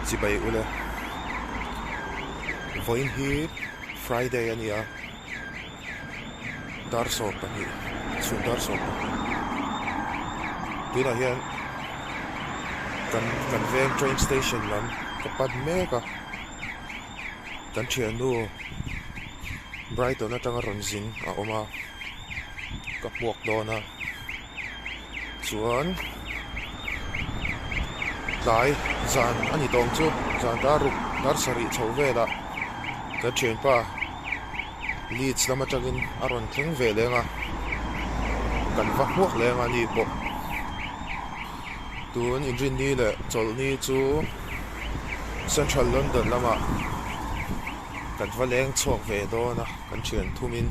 Chibai ule. Vawiin hi Friday a ni a, dar 12, chhun dar 12. Tunah hian kan kan veng train station lam ka pan mek a, kan thiannu Brighton atanga rawn zin a awm a, ka hmuak dawn a. Chuan tlai zan a ni tawng chu zan dar ruk dar sarih chho velah kan thianpa Leeds lam atangin a rawn thleng ve leng a, kan va hmuak leng a ni pawh. Tun inrinni leh chawlhni chu Central London lamah kan va leng chhuak ve dawn a kan thian thumin.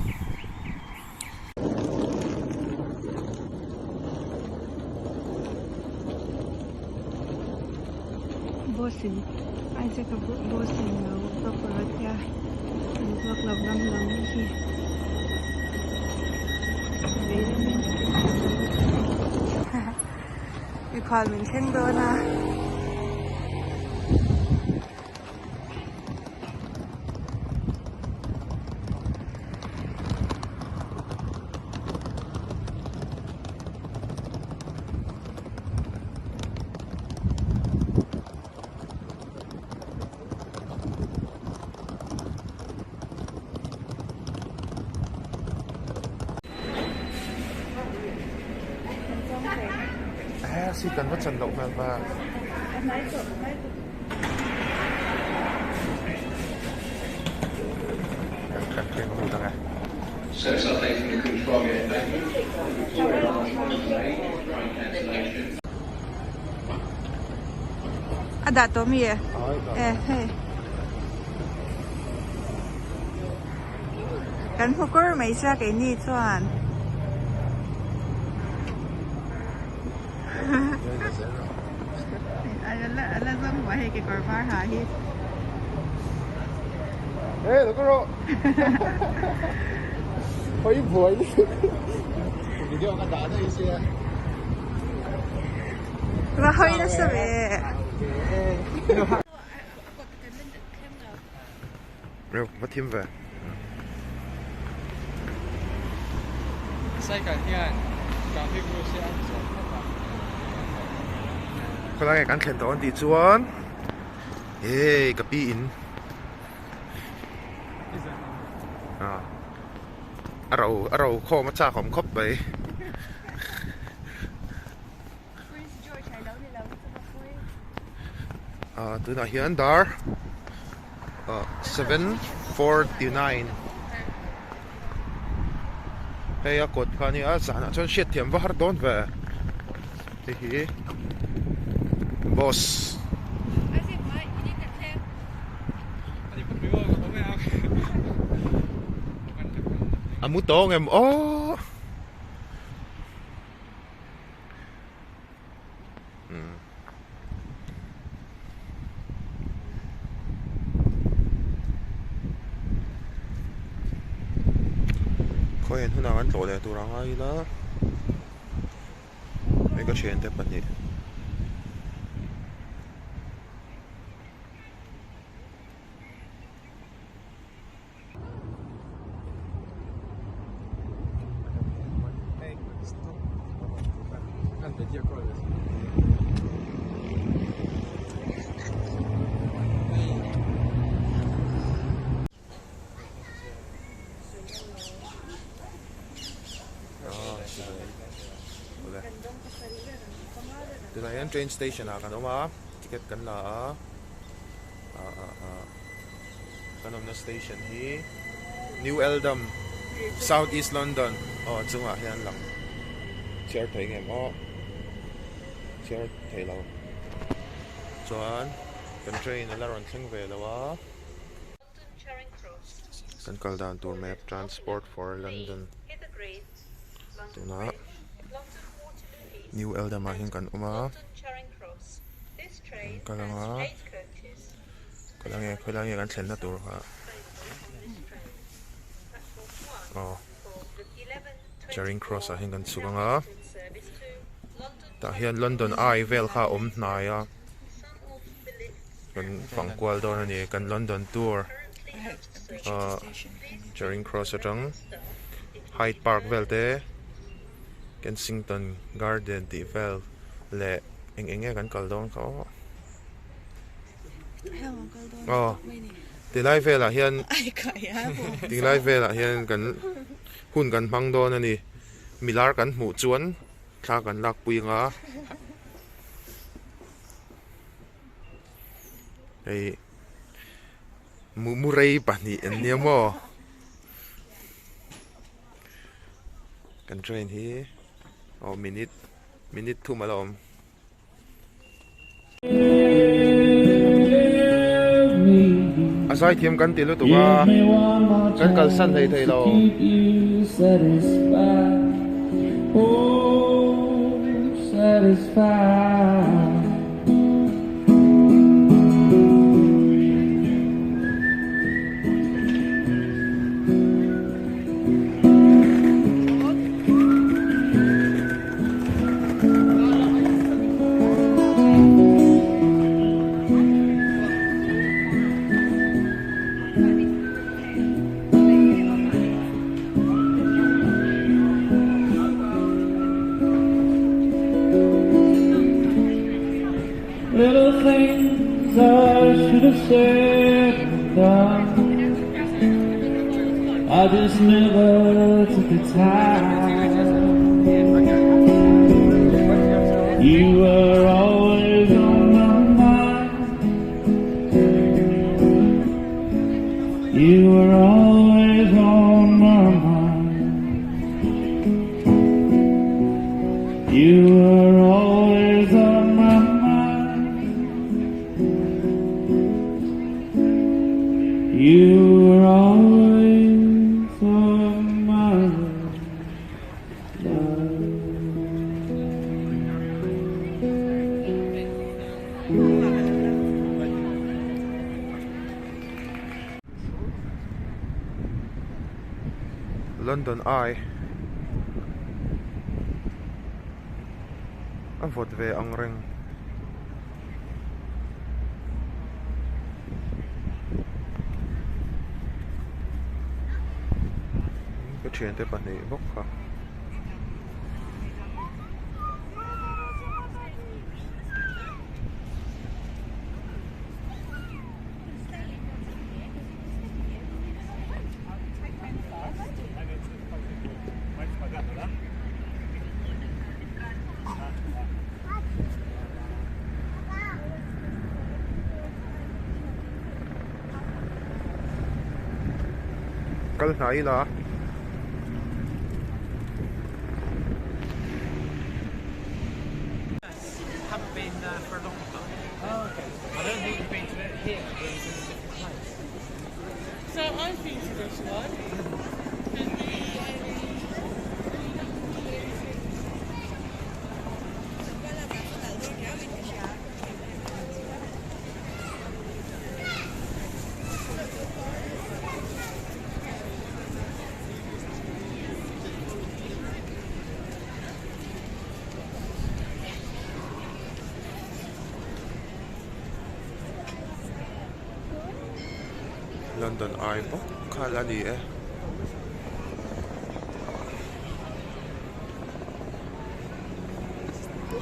Boss in Isaac a boss in lo proper a tia an vuak lo ngam lo nih hi mikhual min thleng dawn a. Si kan va chan loh hmel va. A dah tawh mi e? E hei. Kan hmu kur mai sia keini chuan. A la zawng buai hei kekawr var ha hi. Hey, lo karo. Hoi buai. Video ka dah dai sia. Va hoi nasa ve. Reu, va thim ve. Cycle hian traffic rules hi an zawm thlap a. Khawlai nge kan thlen tawh an tih chuan hei ka pi in a ro a ro khawm a chak awm khawp mai. Ah tunah hian dar ah 7:49 hei a kawt kha a nia zanah chuan hriatthiam va har dawn ve hei hi boss a mu tawng em aw. Khawiah hunah kan tlawh leh tur a ngai ila hei ka thiante pahnih. Tunah hian train station ah kan awm a ticket kan la a ah ah ah. Kan awmna station hi New Eldam, South East London aw a chungah hian lang chhiar thei ngem aw chhiar thei lo chuan kan train a la rawn thleng ve lo a kan kal dan tur map transport for London tunah New Eldam ah hian kan awm a kan kal ang a. Khawilai nge khawilai nge kan thlenna tur kha aw Charing Cross ah hian kan chhuk ang a tah hian London Eye vel kha a awm hnai a. Kan fang kual dawn a ni kan London tour ah Charing Cross atang Hyde Park vel te Kensington Garden tih vel leh eng eng nge kan kal dawn kha aw aw tilai velah hian tilai velah hian kan hun kan hmang dawn a ni milar kan hmuh chuan thla kan lakpui anga. Hei murei pahnih an nia maw kan train hi aw minute minute thum a la awm. A zaithiam kan ti lutuk a kan kalsan hlei thei lo. London Eye a vawt ve ang reng. Ka thiante pahnih bawk kha. Kal hnai ila. London Eye bawk kha la ni e.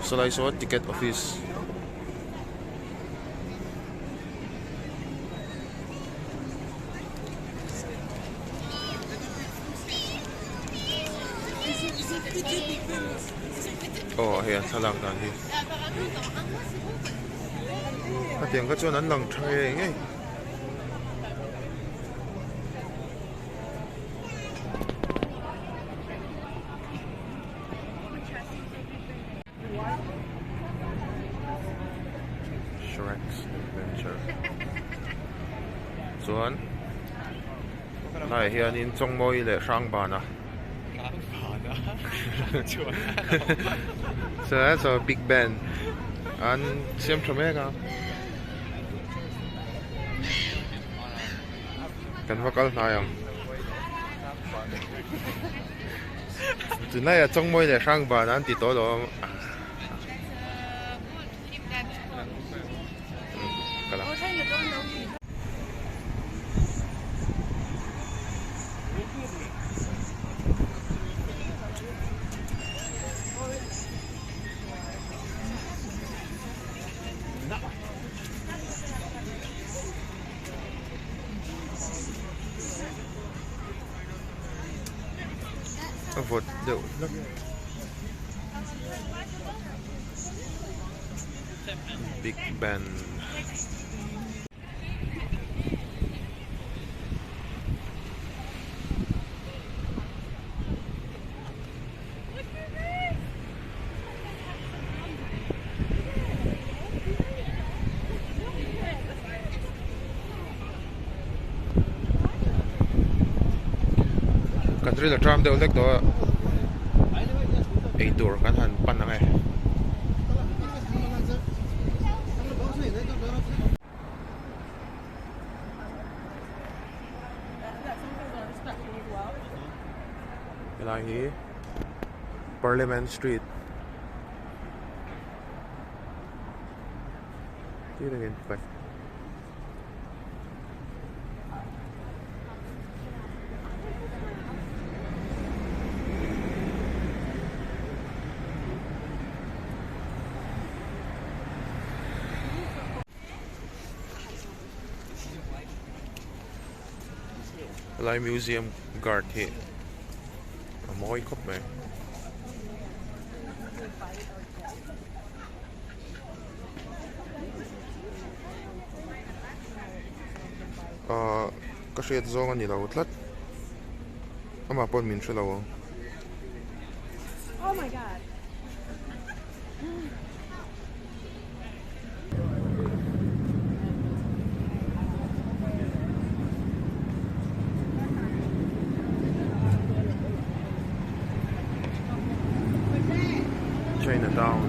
Sawlai saw ticket office. Aw hei an thlalak dan hi hetiang kha chuan an lang tha ngei ngei. Shrek's Adventure chuan laiah hianin Chawngmawi leh Hrangbana so that's our big band an siam tha mek a kan va kal hnai ang. Tunlaiah Chawngmawi leh Hrangbana an ti tawh lo a. vawt deuh hlek. Big Ben. Kan ril a tram deuh hlek tawh a eitur kan han pan ang e. Helai hi Parliament Street tih rengin paih. Helai museum guard hi a mawi khawp mai. Ahh ka hriat zawng a ni lo tlat amah pawh min hre lo ang. Chinatown.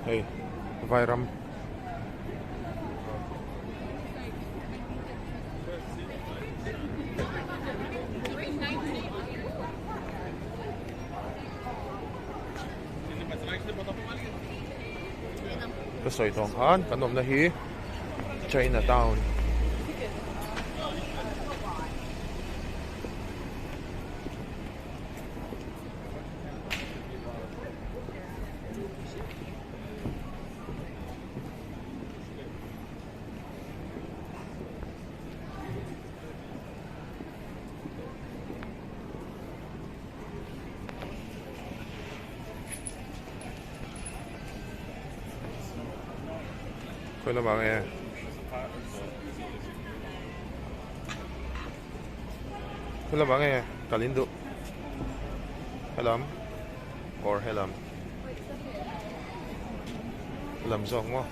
Hei Vairam Ka sawi tawng khan kan awmna hi Chinatown. Khawi lamah nge? Khawi lamah nge kal in duh? Helam or helam? Helam zawk maw?